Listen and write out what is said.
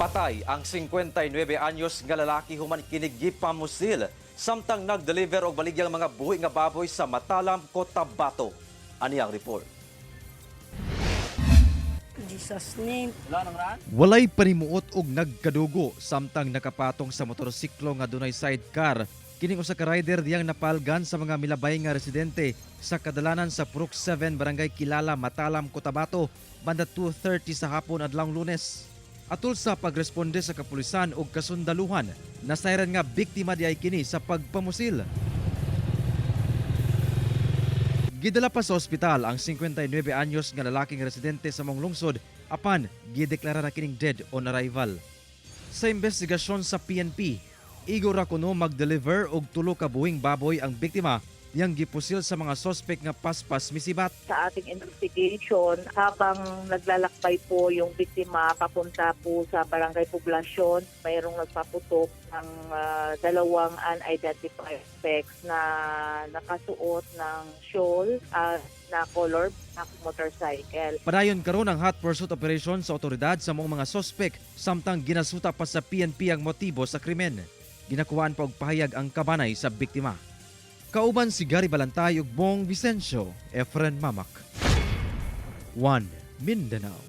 Patay ang 59 anyos nga lalaki human kini gipamusil samtang nag-deliver og baligyang mga buhi nga baboy sa Matalam, Cotabato. Ani ang report. Jesus name. Walay panimuot og nagkadugo samtang nakapatong sa motorsiklo nga dunay sidecar kining usa ka rider diyang napalgan sa mga milabay nga residente sa kadalanan sa Purok 7, Barangay Kilala, Matalam, Cotabato banda 2:30 sa hapon adlawng Lunes. Atol sa pagresponde sa kapulisan og kasundaluhan, nasayran nga biktima diay kini sa pagpamusil. Gidala pa sa ospital ang 59 anyos nga lalaking residente sa maong lungsod apan gideklara na kining dead on arrival. Sa investigasyon sa PNP, igo ra kuno mag-deliver og tulo ka buhing baboy ang biktima yang gipusil sa mga sospek nga paspas misibat. Sa ating investigation, habang naglalakbay po yung biktima papunta po sa Barangay Poblacion, mayroong nagpaputok ng dalawang unidentified suspects na nakasuot ng shawl at na color black motorcycle. Padayon karon ang hot pursuit operation sa otoridad sa maong mga sospek samtang ginasuta pa sa PNP ang motibo sa krimen. Ginakuhaan pa og pahayag ang kabanay sa biktima. Kauban si Gary Balantay ug Bong Vicencio, Efren Mamak. 1 Mindanao.